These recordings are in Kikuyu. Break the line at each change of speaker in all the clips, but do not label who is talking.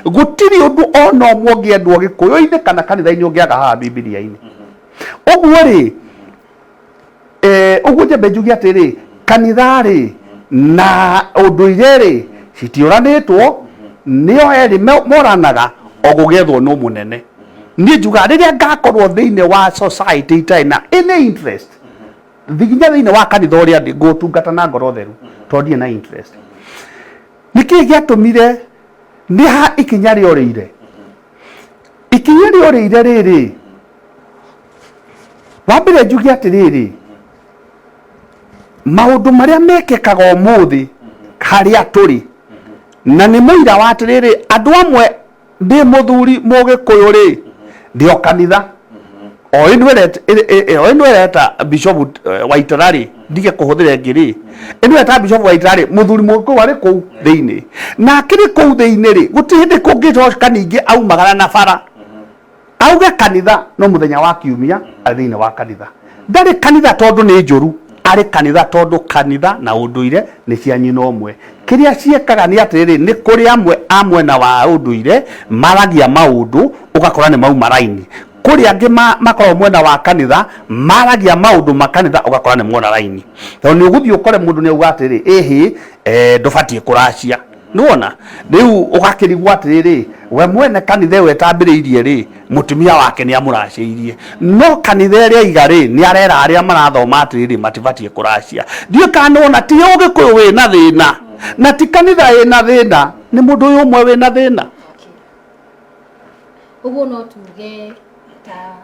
Gũtirĩ ũndũ ona ũmwe ũngĩendwo Gĩkũyũ-inĩ kana kanitha-inĩ ũngĩaga haha Bibilia-inĩ. Ũguo rĩ, ũguo njambe njuge atĩrĩ, kanitha rĩ na ũndũire rĩ citiũranĩtwo, nĩo erĩ moranaga o gũgĩethwo nũ mũnene. Niĩ njugaga rĩrĩa ngakorwo thĩinĩ wa society itarĩ na any interest, nginya thĩinĩ wa kanitha ũrĩa ndĩ, ngũtungata na ngoro theru tondũ ndirĩ na interest. Nĩkĩ gĩatũmire nĩ ha ikinya rĩorĩire? Ikinya rĩorĩire rĩrĩ, wa mbere njuge atĩrĩrĩ, maũndũ marĩa mekĩkaga ũmũthĩ harĩa tũrĩ, na nĩ mũira wa atĩrĩrĩ, andũ amwe ndĩ mũthuri mũgĩkũyũ rĩ, ndĩ o kanitha o ĩno ĩreta o ĩno ĩreta Bishop Waitara rĩ, ndige kũhũthĩra ĩngĩ rĩ, ĩno ĩreta Bishop Waitara rĩ, mũthuri mũgĩkũyũ arĩ kũu thĩinĩ, na akĩrĩ kũu thĩinĩ rĩ, gũtirĩ hĩndĩ kũngĩcoka ningĩ aumagara na bara auge kanitha no mũthenya wa kiumia arĩ thĩinĩ wa kanitha. Ndarĩ kanitha tondũ nĩ njũru, arĩ kanitha tondũ kanitha na ũndũire nĩ cia nyina ũmwe. Kĩrĩa ciĩkaga nĩ atĩrĩrĩ, nĩ kũrĩ amwe a mwena wa ũndũire maragia maũndũ ũgakora nĩ mauma raini. Kũrĩ angĩ makoragwo mwena wa kanitha maragia maũndũ ma kanitha ũgakora nĩ mona raini. Tondũ nĩ ũgũthiĩ ũkore mũndũ nĩ auga atĩrĩrĩ, ĩhĩ ndũbatiĩ kũracia. Nĩwona? Rĩu ũgakĩrigwo atĩrĩrĩ, we mwene kanitha ĩyo ĩtambĩrĩirie rĩ, mũtumia wake nĩ amũracĩirie. No kanitha ĩrĩa aiga rĩ, nĩ arera arĩa marathoma atĩrĩrĩ, matibatiĩ kũracia. Ndiũĩ kana nĩwona ti Ũgĩkũyũ wĩna thĩna, na ti kanitha ĩna thĩna, nĩ mũndũ ũyũ ũmwe wĩna thĩna.
Ũguo no tuge ta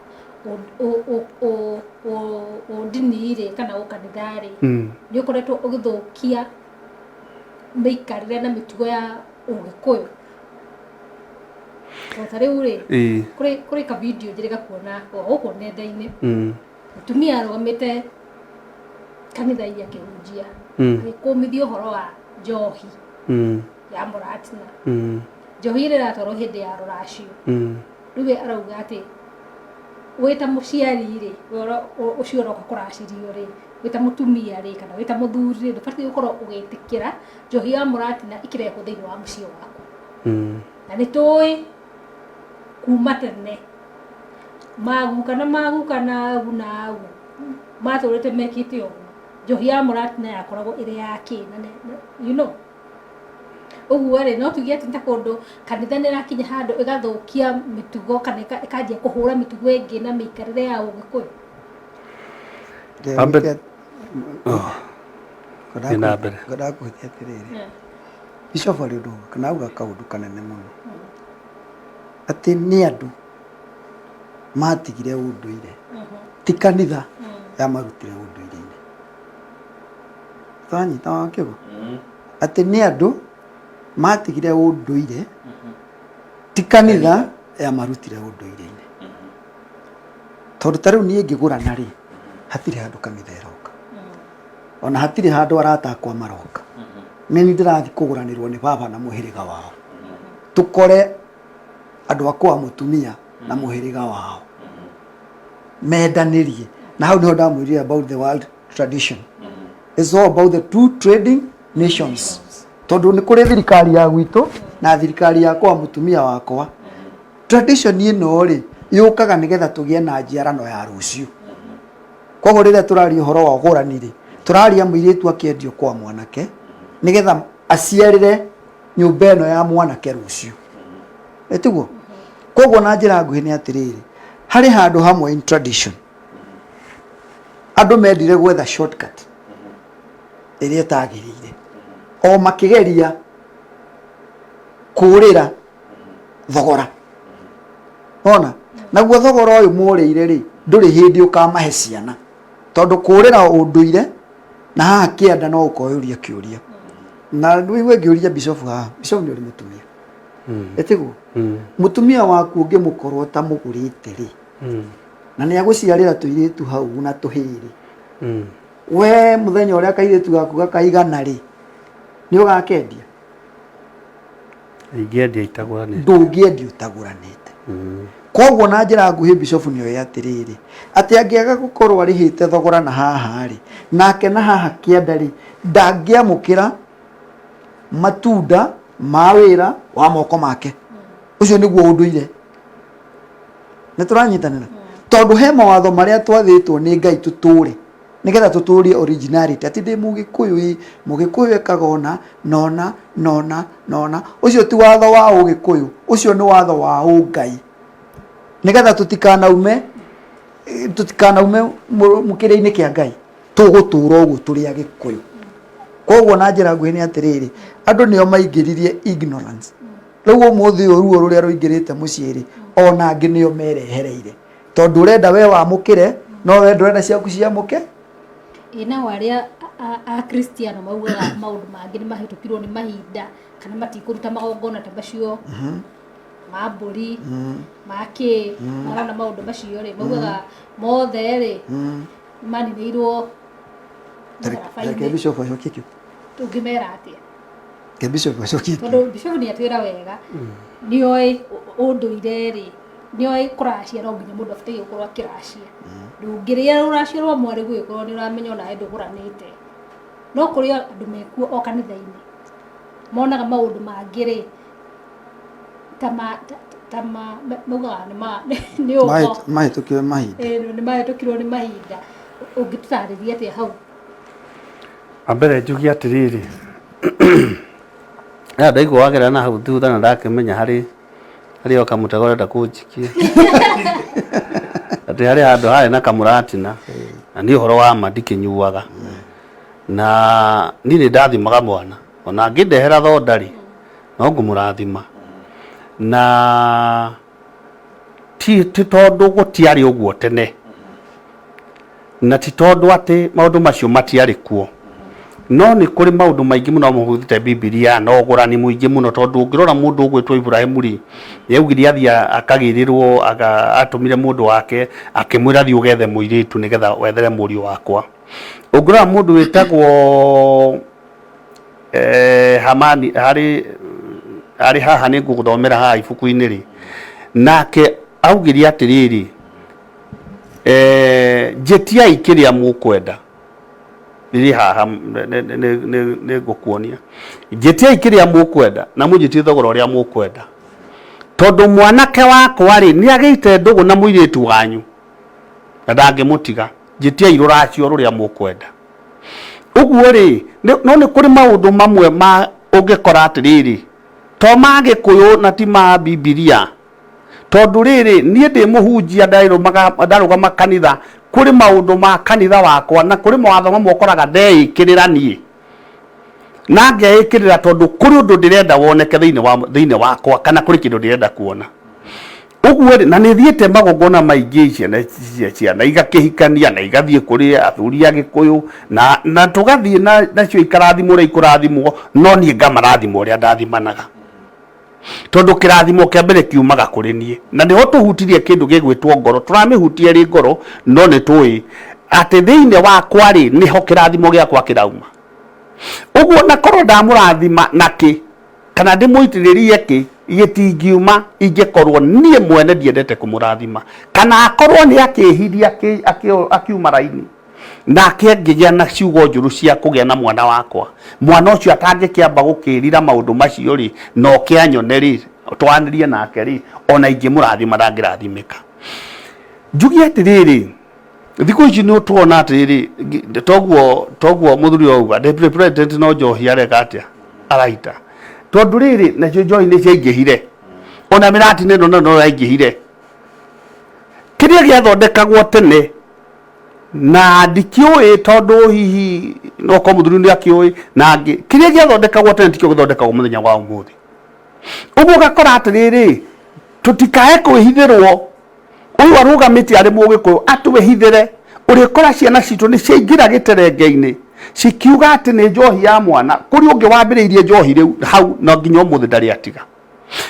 ũndini rĩ kana ũkanitha rĩ, nĩ ũkoretwo ũgĩthũkia mĩikarĩre na mĩtugo ya Ũgĩkũyũ. O ta rĩu rĩ, kũrĩ ka video njĩrĩga kuona o gũkũ nenda-inĩ, mũtumia arũgamĩte kanitha-inĩ akĩhunjia, agĩkũmithia ũhoro wa njohi ya mũratina. Njohi ĩrĩa ĩratwarwo hĩndĩ ya rũracio. Rĩu we arauga atĩ wĩ ta mũciari rĩ, ũcio ũroka kũracĩrio rĩ, wĩ ta mũtumia rĩ, kana wĩ ta mũthuri rĩ, ndũbatiĩ gũkorwo ũgĩtĩkĩra njohi ya mũratina ĩkĩrehwo thĩinĩ wa mũciĩ waku. Na nĩ tũĩ kuma tene maguka na maguka na agu na agu matũrĩte mekĩte ũguo. Njohi ya mũratina yakoragwo ĩrĩ ya kĩ na you know. Ũguo rĩ, no tuge atĩ nĩ ta kũndũ kanitha nĩ ĩrakinya handũ ĩgathũkia mĩtugo kana ĩkanjia kũhũra mĩtugo ĩngĩ na mĩikarĩre ya Ũgĩkũyũ?
Thiĩ na mbere.
Ngwendaga kũhĩtia atĩrĩrĩ, Bishop arĩ ũndũ kana auga kaũndũ kanene mũno, atĩ nĩ andũ matigire ũndũire, ti kanitha yamarutire ũndũire-inĩ. Wanyita Wakĩgo? Atĩ nĩ andũ matigire ũndũire, ti kanitha yamarutire ũndũire-inĩ. Tondũ ta rĩu niĩ ngĩgũrana rĩ, hatirĩ handũ kanitha ĩroka. Ona hatirĩ handũ arata akwa maroka. Nĩ niĩ ndĩrathiĩ kũgũranĩrwo nĩ baba na mũhĩrĩga wao. Tũkore andũ a kwa mũtumia na mũhĩrĩga wao mendanĩrie. Na hau nĩho ndamwĩrire about the world tradition. It's all about the two trading nations. Tondũ nĩ kũrĩ thirikari ya gwitũ na thirikari ya kwa mũtumia wakwa. Tradition ĩno rĩ, yũkaga nĩgetha tũgĩe na njiarano ya rũciũ. Koguo rĩrĩa tũraria ũhoro wa ũgũrani rĩ, tũraria mũirĩtu akĩendio kwa mwanake nĩgetha aciarĩre nyũmba ĩno ya mwanake rũciũ. Ĩtiguo? Koguo na njĩra nguhĩ nĩ atĩrĩrĩ, harĩ handũ hamwe in tradition andũ mendire gwetha shortcut ĩrĩa ĩtagĩrĩire, o makĩgeria kũrĩra thogora. Ona naguo thogora ũyũ morĩire rĩ, ndũrĩ hĩndĩ ũkamahe ciana, tondũ kũrĩra ũndũire na haha kĩanda no ũkoyũria kĩũria. Na rĩu ngĩũria bishop haha, bishop nĩ ũrĩ mũtumia, ĩtiguo? Mũtumia waku ũngĩmũkorwo ũtamũgũrĩte rĩ, na nĩ agũciarĩra tũirĩtu hau na tũhĩĩ rĩ, we mũthenya ũrĩa kairĩtu gaku gakaigana rĩ, nĩ ũgakendia?
Ingĩendia itagũranĩte.
Ndũngĩendia ũtagũranĩte. Koguo na njĩra nguhĩ bishop nĩ oĩ atĩrĩrĩ, atĩ angĩaga gũkorwo arĩhĩte thogora na haha rĩ, nake na haha kĩanda rĩ, ndangĩamũkĩra matunda ma wĩra wa moko make. Ũcio nĩguo ũndũire. Nĩ tũranyitanĩra? Tondũ he mawatho marĩa twathĩtwo nĩ Ngai tũtũre nĩgetha tũtũrie originality. Atĩ ndĩ Mũgĩkũyũ ĩ, Mũgĩkũyũ ekaga ũna na ũna na ũna na ũna. Ũcio ti watho wa Ũgĩkũyũ, ũcio nĩ watho wa Ũngai. Nĩgetha tũtikanaume tũtikanaume mũkĩrĩ-inĩ kĩa Ngai. Tũgũtũra ũguo tũrĩ Agĩkũyũ. Koguo na njĩra nguhĩ nĩ atĩrĩrĩ, andũ nĩo maingĩririe ignorance. Rĩu ũmũthĩ ũyũ ruo rũrĩa rũingĩrĩte mũciĩ rĩ, ona angĩ nĩo merehereire. Tondũ ũrenda we wamũkĩre, no we ndũrenda ciaku ciamũke.
Ĩ nao arĩa Akristiano maugaga maũndũ mangĩ nĩ mahĩtũkirwo nĩ mahinda kana matikũruta magongona ta macio ma mbũri ma kĩ marona maũndũ macio rĩ maugaga mothe rĩ maninĩirwo
Reke
mũtharaba-inĩ.
Bishop acokie kĩu.
Tũngĩmera atĩa?
Reke Bishop acokie kĩu.
Tondũ Bishop nĩ atwĩra wega nĩoĩ ũndũire rĩ nĩoĩ kũracia no nginya mũndũ abataire gũkorwo akĩracia. Ndũngĩrĩa rũracio rwa mwarĩ gũgĩkorwo nĩ ũramenya onawe ndũgũranĩte. No kũrĩ andũ mekuo o kanitha-inĩ monaga maũndũ mangĩ rĩ ta ma ta ma maugaga nĩ ma nĩ ũgo.
Mahĩtũkirwo nĩ mahinda.
Ĩĩ nĩ mahĩtũkirwo nĩ mahinda. Ũngĩtũtarĩria atĩa hau?
Wa mbere njuge atĩrĩrĩ, ĩyo ndaigua wagera na hau thutha na ndakĩmenya harĩ harĩ o kamũtego ũrenda kũnjikia. Atĩ harĩ handũ harĩ na kamũratina, na niĩ ũhoro wa ma ndikĩnyuaga. Na niĩ nĩ ndathimaga mwana, ona angĩndehera thonda rĩ, no ngũmũrathima. Na ti ti tondũ gũtiarĩ ũguo tene na ti tondũ atĩ maũndũ macio matiarĩ kuo no nĩ kũrĩ maũndũ maingĩ mũno mahũthĩte Bibilia na ũgũrani mũingĩ mũno tondũ ũngĩrora mũndũ ũgwĩtwo Iburahĩmu rĩ nĩ augire athiĩ akagĩrĩrwo atũmire mũndũ wake akĩmwĩra thiĩ ũgethe mũirĩtu nĩgetha wethere mũriũ wakwa. Ũngĩrora mũndũ wĩtagwo eh, Hamani harĩ harĩ haha nĩ ngũgũthomera haha ibuku-inĩ rĩ nake augire atĩrĩrĩ eh, njĩtiai kĩrĩa mũkwenda rĩrĩ haha nĩ ngũkuonia njĩtiai kĩrĩa mũkwenda na mũnjĩtie thogora ũrĩa mũkwenda tondũ mwanake wakwa rĩ nĩ agĩte ndũgũ na mũirĩtu wanyu na ndangĩmũtiga njĩtiai rũracio rũrĩa mũkwenda Ũguo rĩ, no nĩ kũrĩ maũndũ mamwe ma ũngĩkora atĩrĩrĩ, to ma Gĩkũyũ na ti ma Bibilia. Tondũ rĩrĩ, niĩ ndĩ mũhunjia ndarũgama kanitha, kũrĩ maũndũ ma kanitha wakwa na kũrĩ mawatho mamwe ũkoraga ndeĩkĩrĩra niĩ. Na ngeĩkĩrĩra tondũ kũrĩ ũndũ ndĩrenda woneke thĩinĩ wakwa kana kũrĩ kĩndũ ndĩrenda kuona. Ũguo rĩ, na nĩ thiĩte magongona maingĩ ciana cia ciana igakĩhikania na igathiĩ kũrĩ athuri a Gĩkũyũ na na tũgathiĩ na nacio ikarathimwo ũrĩa ikũrathimwo no niĩ ngamarathima ũrĩa ndathimanaga tondũ kĩrathimo kĩa mbere kiumaga kũrĩ niĩ na nĩho tũhutirie kĩndũ gĩgwĩtwo ngoro tũramĩhutia ĩrĩ ngoro no nĩ tũĩ atĩ thĩinĩ wakwa rĩ nĩho kĩrathimo gĩakwa kĩrauma ũguo na korwo ndamũrathima nakĩ Kana ndĩmũitĩrĩrie kĩ gĩtingiuma ingĩkorwo niĩ mwene ndiendete kũmũrathima, kana akorwo nĩ akĩhirie akiuma raini, nake ngĩgĩa na ciugo njũru cia kũgĩa na mwana wakwa, mwana ũcio atangĩkĩamba gũkĩĩrira maũndũ macio rĩ, na oke anyone rĩ, twaranĩrie nake rĩ, ona ingĩmũrathima ndangĩrathimĩka. Njuge atĩrĩrĩ, thikũ ici nĩ tuona atĩrĩrĩ, toguo toguo mũthuri auga deputy president no njohi areka atĩa araita tondũ rĩrĩ nacio njohi nĩ ciaingĩhire ona mĩratina ĩno nayo no yaingĩhire kĩrĩa gĩathondekagwo tene na ndikĩũĩ tondũ hihi no korwo mũthuri nĩ akĩũĩ na angĩ kĩrĩa gĩathondekagwo tene tikĩo gĩthondekagwo mũthenya wa ũmũthĩ ũguo ũgakora atĩrĩrĩ tũtikae kwĩhithĩrwo Ũyũ arũgamĩte arĩ mũgĩkũyũ atwĩhithĩre. Ũrĩkora ciana citũ nĩ ciaingĩra gĩterenge-inĩ cikiuga atĩ nĩ njohi ya mwana. Kũrĩ ũngĩ wambĩrĩirie njohi rĩu hau na nginya ũmũthĩ ndarĩ atiga.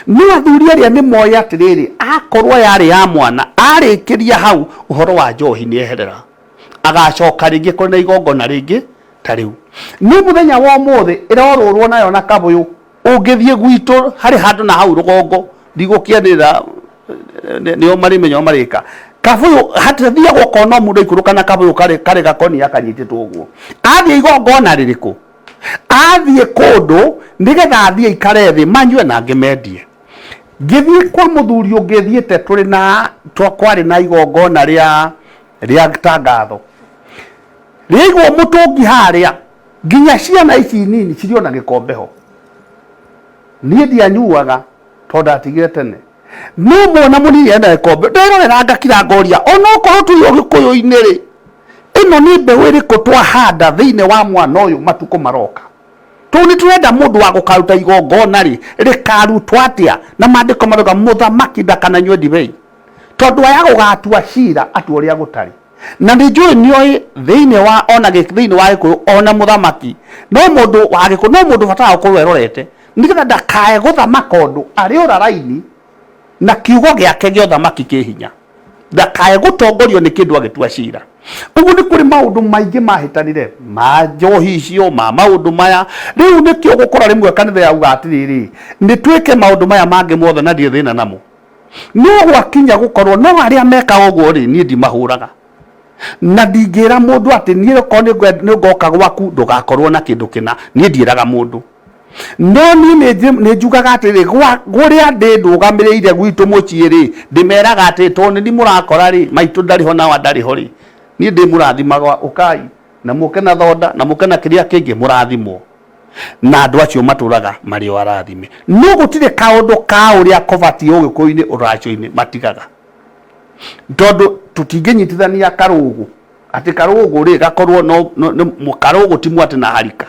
No athuri arĩa nĩ moĩ atĩrĩrĩ, akorwo yarĩ ya mwana, arĩkĩria hau ũhoro wa njohi nĩ eherera. Agacoka rĩngĩ kũrĩ na igongona rĩngĩ ta rĩu. No mũthenya wa ũmũthĩ ĩrorũrwo nayo na kabũyũ. Ũngĩthiĩ gwitũ harĩ handũ na hau rũgongo ndigũkĩanĩrĩra nĩo marĩmenya ũrĩa marĩka kabũyũ hatathiagwo ũkona mũndũ aikũrũka na kabũyũ karĩ karĩ gakoni akanyitĩtwo ũguo athiĩ igongona rĩrĩkũ athiĩ kũndũ nĩgetha athiĩ aikare thĩ manyue na angĩ mendie. Ngĩthiĩ kwa mũthuri ũngĩ thiĩte tũrĩ na kwarĩ na igongona rĩa rĩa tangatho rĩaigwo mũtũngi harĩa nginya ciana ici nini cirĩ ona gĩkombe ho. Niĩ ndianyuaga tondũ ndatigire tene, no mwana mũnini ena gĩkombe nderorera ngakira ngoria onokorwo tũrĩ ũgĩkũyũ-inĩ rĩ, ĩno nĩ mbeũ ĩrĩkũ twahanda thĩinĩ wa mwana ũyũ matukũ maroka? Tondũ nĩ tũrenda mũndũ wa gũkaruta igongona rĩ, rĩkarutwo atĩa? Na maandĩko marauga mũthamaki ndakananyue ndibei, tondũ aya gũgatua cira atua ũrĩa gũtarĩ. Na nĩ njũĩ nĩoĩ thĩinĩ wa ona thĩinĩ wa Gĩkũyũ ona mũthamaki no mũndũ wa Gĩkũyũ no mũndũ ũbataraga gũkorwo erorete nĩgetha ndakae gũthamaka ũndũ arĩ ũraraini na kiugo gĩake gĩa ũthamaki kĩ hinya, ndakae gũtongorio nĩ kĩndũ agĩtua cira. Ũguo nĩ kũrĩ maũndũ maingĩ mahĩtanire ma njohi icio, ma maũndũ maya. Rĩu nĩkĩo ũgũkora rĩmwe kanitha yauga atĩrĩrĩ, nĩ twĩke maũndũ maya mangĩ mothe na ndirĩ thĩna namo. No gwakinya gũkorwo no arĩa mekaga ũguo rĩ, niĩ ndimahũraga. Na ndingĩra mũndũ atĩ niĩ okorwo nĩ ngoka gwaku ndũgakorwo na kĩndũ kĩna, niĩ ndiĩraga mũndũ. No niĩ nĩ njugaga atĩrĩrĩ, kũrĩa ndĩ ndũgamĩrĩire gwitũ mũciĩ rĩ, ndĩmeraga atĩrĩ, tondũ nĩ niĩ mũrakora rĩ, maitũ ndarĩ ho na awa ndarĩ ho rĩ, niĩ ndĩmũrathimaga, ũkai na mũke na thonda na mũke na kĩrĩa kĩngĩ mũrathimwo. Na andũ acio matũraga marĩ o arathime. No gũtirĩ kaũndũ ka ũrĩa kũbatiĩ ũgĩkũyũ-inĩ ũracio-inĩ matigaga. Tondũ tũtingĩnyitithania karũgũ, atĩ karũgũ rĩ gakorwo no, no, no, karũgũ ti mwatĩ na harika.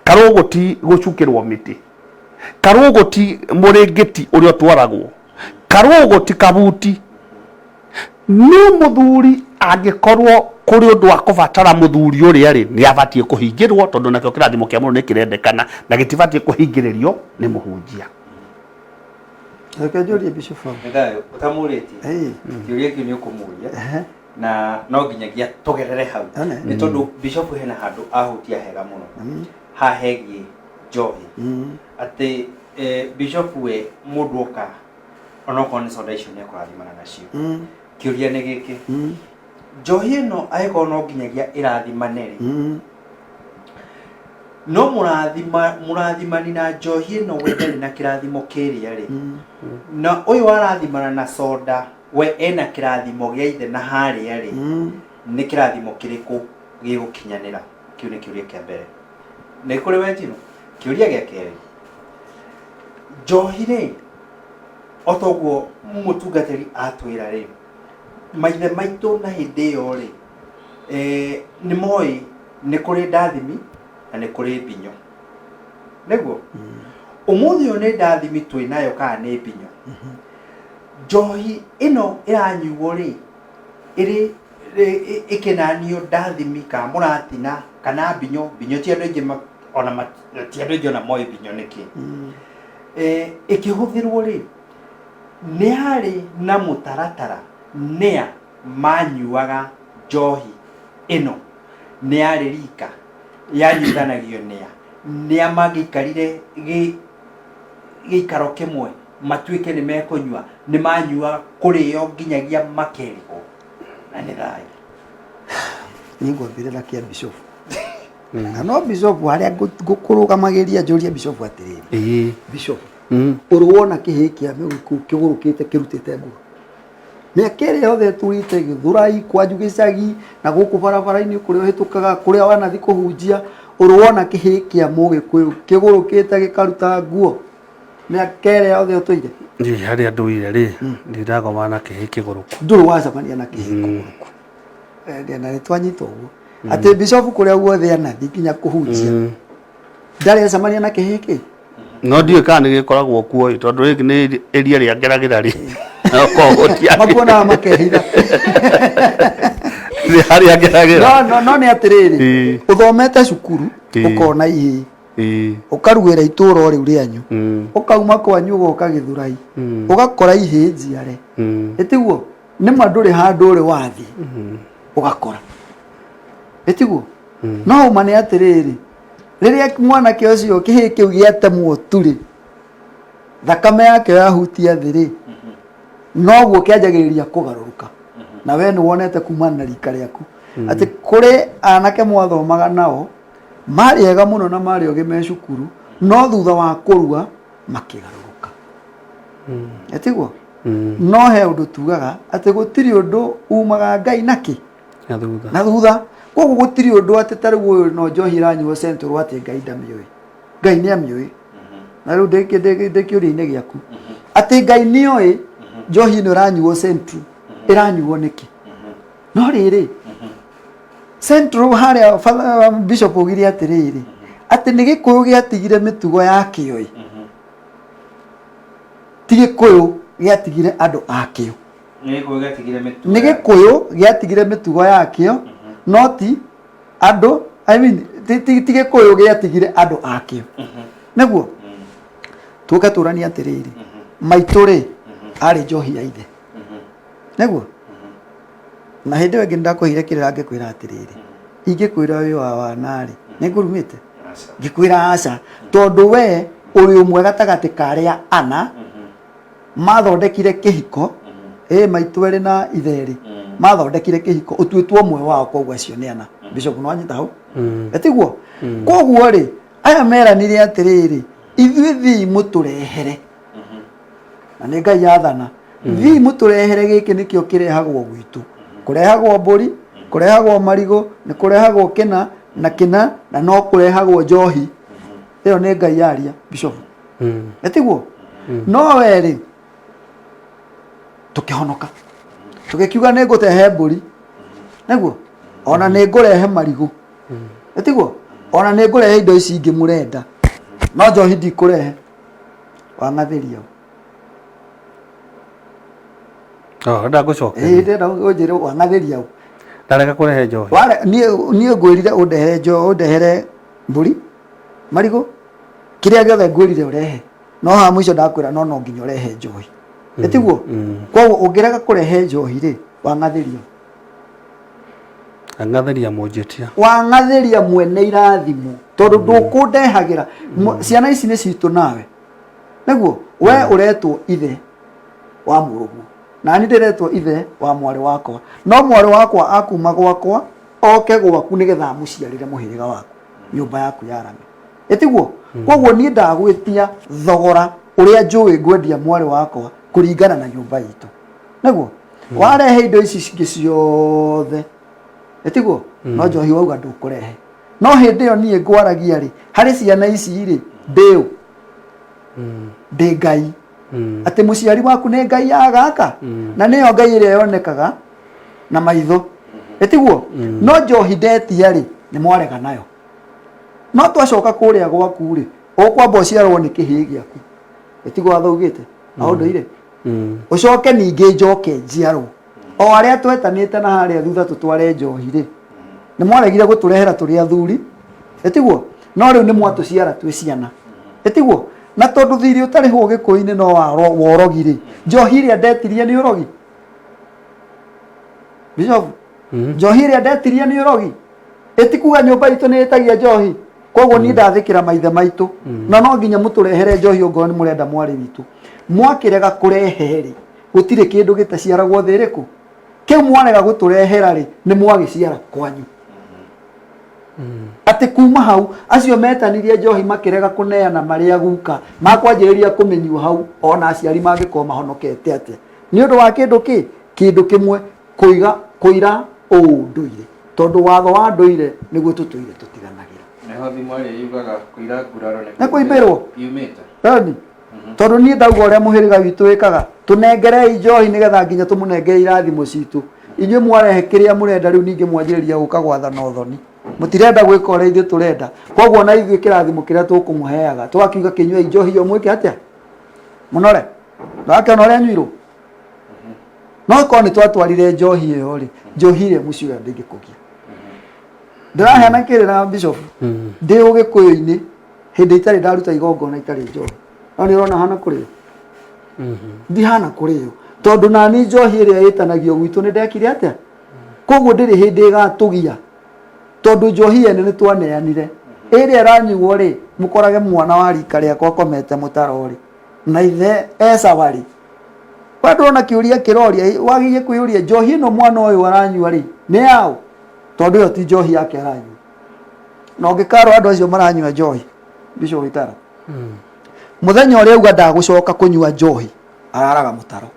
Karũgũ ti gũcukĩrwo mĩtĩ. Karũgũ ti mũrĩngĩti ũrĩa ũtwaragwo. Karũgũ ti kabuti. No mũthuri angĩkorwo kũrĩ ũndũ wa kũbatara mũthuri ũrĩa rĩ, nĩ abatiĩ kũhingĩrwo tondũ nakĩo kĩrathimo kĩa mũndũ nĩ kĩrendekana na gĩtibatiĩ kũhingĩrĩrio nĩ mũhunjia.
Reke njũrie Bishop hau.
Nĩ thayũ ũtamũrĩtie
Ĩĩ.
kĩũria kĩu nĩ ũkũmũria
Ehe.
Na no nginyagia tũgerere hau.
Ane.
Nĩ tondũ bishop hena handũ ahutia hega mũno haha hegiĩ njohi, atĩ bishop we mũndũ oka onokorwo nĩ soda icio nĩ ekũrathimana nacio. Kĩũria nĩ gĩkĩ, njohi ĩno angĩkorwo no nginyagia ĩrathimane rĩ, no mũrathima mũrathimani na njohi ĩno we ndarĩ na kĩrathimo kĩrĩa rĩ, na ũyũ arathimana na soda we ena kĩrathimo gĩa ithe na harĩa rĩ, nĩ kĩrathimo kĩrĩkũ gĩgũkinyanĩra? Kĩu nĩ kĩũria kĩa mbere nĩ kũrĩ we Njirũ. Kĩũria gĩa kerĩ, njohi rĩ, o toguo mũtungatĩri atwĩra rĩ, maithe maitũ na hĩndĩ ĩyo rĩ, nĩ moĩ nĩ kũrĩ ndathimi na nĩ kũrĩ mbinyo, nĩguo ũmũthĩ ũyũ nĩ ndathimi twĩ nayo kana nĩ mbinyo? Njohi ĩno ĩranyuo rĩ, ĩrĩ ĩkĩnanio ndathimi kana mũratina kana mbinyo? Mbinyo ti andũ aingĩ ona ti andũ aingĩ ona moĩ mbinyo nĩkĩ. Ĩkĩhũthĩrwo rĩ, nĩ harĩ na mũtaratara nĩa manyuaga njohi ĩno? Nĩ yarĩ rika yanyuithanagio nĩa? Nĩa mangĩikarire gĩikaro kĩmwe matuĩke nĩ mekũnyua? Nĩ manyuaga kũrĩo nginyagia makerigwo na nĩ thayũ?
Niĩ ngwambĩrĩra na kĩa bishop, na no bishop harĩa ngũkũrũgamagĩria njũrie bishop atĩrĩrĩ. Bishop, ũrĩ wona kĩhĩĩ kĩa mĩgũkũ kĩgũrũkĩte kĩrutĩte nguo? Mĩaka ĩrĩa yothe tũrĩte Gĩthũrai, kwanyu gĩcagi na gũkũ barabara-inĩ kũrĩa ũhĩtũkaga, kũrĩa wanathi kũhunjia, ũrĩ wona kĩhĩĩ kĩa mũgĩkũyũ kĩgũrũkĩte gĩkaruta nguo mĩaka ĩrĩa yothe ũtũire?
Niĩ harĩa ndũire rĩ, ndinagoma na kĩhĩĩ kĩgũrũku.
Ndũrĩ wacemania na kĩhĩĩ kĩgũrũku? Na nĩ twanyita ũguo atĩ bishop kũrĩa guothe anathi nginya kũhunjia ndarĩ acemania na kĩhĩĩ kĩ
No ndiũĩ kana nĩ gĩkoragwo kuo ĩ, tondũ rĩngĩ nĩ ĩria rĩa ngeragĩra rĩ, okorwo gũtiarĩ.
Makuonaga makehitha.
Nĩ harĩa ngeragĩra.
No nĩ atĩrĩrĩ, ũthomete cukuru, ũkona ihĩĩ, ũkaruĩra itũũra o rĩu rĩanyu, ũkauma kwanyu ũgoka Gĩthũrai, ũgakora ihĩĩ njiare, ĩtiguo nĩma ndũrĩ handũ ũrĩ wathiĩ ũgakora, ĩtiguo? No ũma nĩ atĩrĩrĩ, rĩrĩa mwanake ũcio kĩhĩĩ kĩu gĩatemwo tu-rĩ, thakame yakĩo yahutia thĩ-rĩ, noguo kĩanjagĩrĩria kũgarũrũka. Na we nĩ wonete kumana na rika rĩaku atĩ kũrĩ anake mwathomaga nao marĩ ega mũno na marĩ ogĩ me cukuru, no thutha wa kũrua makĩgarũrũka. Etiguo no he ũndũ tugaga atĩ gũtirĩ ũndũ umaga Ngai nakĩ
na thutha.
Na thutha. Koguo gũtirĩ ũndũ atĩ ta rĩu ũyũ no njohi ĩranyuo Central atĩ Ngai ndamĩũĩ. Ngai nĩ amĩũĩ. Na rĩu ndĩ kĩũria-inĩ gĩaku atĩ Ngai nĩoĩ njohi ĩno ĩranyuo Central ĩranyuo nĩkĩ. No rĩrĩ, Central harĩa Bishop augire atĩrĩrĩ, atĩ nĩ Gĩkũyũ gĩatigire mĩtugo yakĩo ĩ, ti Gĩkũyũ gĩatigire andũ akĩo.
Nĩ Gĩkũyũ gĩatigire mĩtugo.
Nĩ Gĩkũyũ gĩatigire mĩtugo yakĩo, no ti andũ, I mean, ti Gĩkũyũ gĩatigire andũ akĩo. Nĩguo tũke tũranie atĩrĩrĩ, maitũ rĩ arĩ njohi ya ithe. Nĩguo na hĩndĩ ĩyo ĩngĩ nĩndakũheire kĩrĩra ngĩkwĩra atĩrĩrĩ, ingĩkwĩra wĩ wa wana-rĩ, nĩngũrumĩte? Ngĩkwĩra aca, tondũ we ũrĩ ũmwe gatagatĩ ka arĩa ana mathondekire kĩhiko, ĩ maitũ erĩ na ithe erĩ mathondekire kĩhiko, ũtuĩtwo ũmwe wao, koguo acio nĩ ana. Bishop nĩwanyita hau? Etiguo? Koguo rĩ, aya meranire atĩrĩrĩ, ithuĩ thiĩ mũtũrehere, na nĩ Ngai athana, thiĩ mũtũrehere gĩkĩ nĩkĩo kĩrehagwo gwitũ. Kũrehagwo mbũri, kũrehagwo marigũ, nĩ kũrehagwo kĩna na kĩna, na no kũrehagwo njohi. Ĩyo nĩ Ngai yaria, Bishop. Etiguo? No we rĩ, tũkĩhonoka, tũgĩkiuga nĩ ngũtehe mbũri, nĩguo ona nĩ ngũrehe marigũ, etiguo ona nĩ ngũrehe indo ici ingĩ mũrenda, no njohi ndikũrehe. Wang'athĩria.
Oh, ndagũcokeria.
Ĩĩ, ndĩrenda ũnjĩre wang'athĩria ũ.
Ndarega kũrehe njohi.
Ware niĩ ngwĩrire ũndehere njohi, ũndehere mbũri, marigũ, kĩrĩa gĩothe ngwĩrire ũrehe. No haha mũico ndakwĩra no no nginya ũrehe njohi. Ĩtiguo? Koguo ũngĩrega kũrehe njohi rĩ, wang'athĩria.
Ang'athĩria mũnjĩtia.
Wang'athĩria mwene irathimo, tondũ ndũkũndehagĩra. Ciana ici nĩ citũ nawe. Nĩguo, we ũretwo ithe wa mũrũguo, na niĩ ndĩretwo ithe wa mwarĩ wakwa. No mwarĩ wakwa akuma gwakwa oke gwaku nĩgetha amũciarĩre mũhĩrĩga waku, nyũmba yaku yarame. Ĩtiguo? Koguo niĩ ndagwĩtia thogora ũrĩa njũĩ ngwendia mwarĩ wakwa kũringana na nyũmba itũ. Nĩguo? Warehe indo ici cingĩ ciothe. Ĩtiguo? No njohi wauga ndũkũrehe. No hĩndĩ ĩyo niĩ ngwaragia rĩ, harĩ ciana ici rĩ, ndĩ ũ? Ndĩ Ngai. Atĩ mũciari waku nĩ Ngai ya gaka, na nĩyo Ngai ĩrĩa yonekaga na maitho. Ĩtiguo? No njohi ndetia rĩ, nĩ mwarega nayo. No twacoka kũrĩa gwaku rĩ, ũkwamba ũciarwo nĩ kĩhĩĩ gĩaku. Ĩtiguo watho ugĩte? Na ũndũire? Ũcoke ningĩ njoke njiarwo. O arĩa twetanĩte na harĩa thutha tũtware njohi rĩ, nĩ mwaregire gũtũrehera tũrĩ athuri. Ĩtiguo? No rĩu nĩ mwatũciara twĩ ciana. Ĩtiguo? Na tondũ thirĩ ũtarĩhwo Gĩkũyũ-inĩ no wa ũrogi rĩ, njohi ĩrĩa ndetirie nĩ ũrogi? Bishop, njohi ĩrĩa ndetirie nĩ ũrogi? Ĩtikuga nyũmba itũ nĩ ĩtagia njohi? Koguo niĩ ndathĩkĩra maithe maitũ, na no nginya mũtũrehere njohi ongorwo nĩ mũrenda mwarĩ witũ. Mwakĩrega kũrehe rĩ, gũtirĩ kĩndũ gĩtaciaragwo thĩ ĩrĩkũ? Kĩu mwarega gũtũrehera rĩ, nĩ mwagĩciara kwanyu. Atĩ kuma hau acio metanirie njohi makĩrega kũneana marĩa guka makwanjĩrĩria kũmĩnyua hau, ona aciari mangĩkorwo mahonokete atĩa, nĩ ũndũ wa kĩndũ kĩ kĩndũ kĩmwe, kũiga kũira ũndũire, tondũ watho wa ndũire nĩguo tũtũire tũtiganagĩra.
Nĩho thimo ĩrĩa yugaga kũira nguraro
nĩ kũimbĩrwo
yumĩte.
Ĩni. Tondũ niĩ ndauga ũrĩa mũhĩrĩga witũ wĩkaga, tũnengerei njohi nĩgetha nginya tũmũnengere irathimo citũ. Inyuĩ mwarehe kĩrĩa mũrenda, rĩu ningĩ mwanjĩrĩria gũka gwathana ũthoni. Mũtirenda gwĩka ũrĩa ithuĩ tũrenda. Koguo na ithuĩ kĩrathimo kĩrĩa tũkũmũheaga, tũgakiuga kĩnyuei njohi ĩyo mwĩke atĩa? Mũnore. Ndũrakĩona ũrĩa nyuirwo? No korwo nĩ twatwarire njohi ĩyo rĩ, njohi ĩrĩa mũciĩ ũrĩa ndĩngĩkũgia. Ndĩraheana kĩrĩra Bishop, ndĩ Ũgĩkũyũ-inĩ hĩndĩ itarĩ ndaruta igongona itarĩ njohi. No nĩ ũrona hana kũrĩo? Ndihana kũrĩo. Tondũ nani njohi ĩrĩa ĩtanagio gwitũ nĩ ndekire atĩa? Koguo ndĩrĩ hĩndĩ ĩgatũgia. Tondũ njohi yene nĩ twaneanire. Ĩrĩa ĩranyuo rĩ, mũkorage mwana wa rika rĩakwa akomete mũtaro rĩ, na ithe ecawa rĩ. We ndũrona kĩũria kĩroria, wagĩrĩire kwĩyũria njohi ĩno mwana ũyũ aranyua rĩ, nĩ yaũ? Tondũ ĩyo ti njohi yake aranyua. Na ũngĩkarwo andũ acio maranyua njohi, Bishop Gĩtara, mũthenya ũrĩa auga ndagũcoka kũnyua njohi, Araraga mũtaro.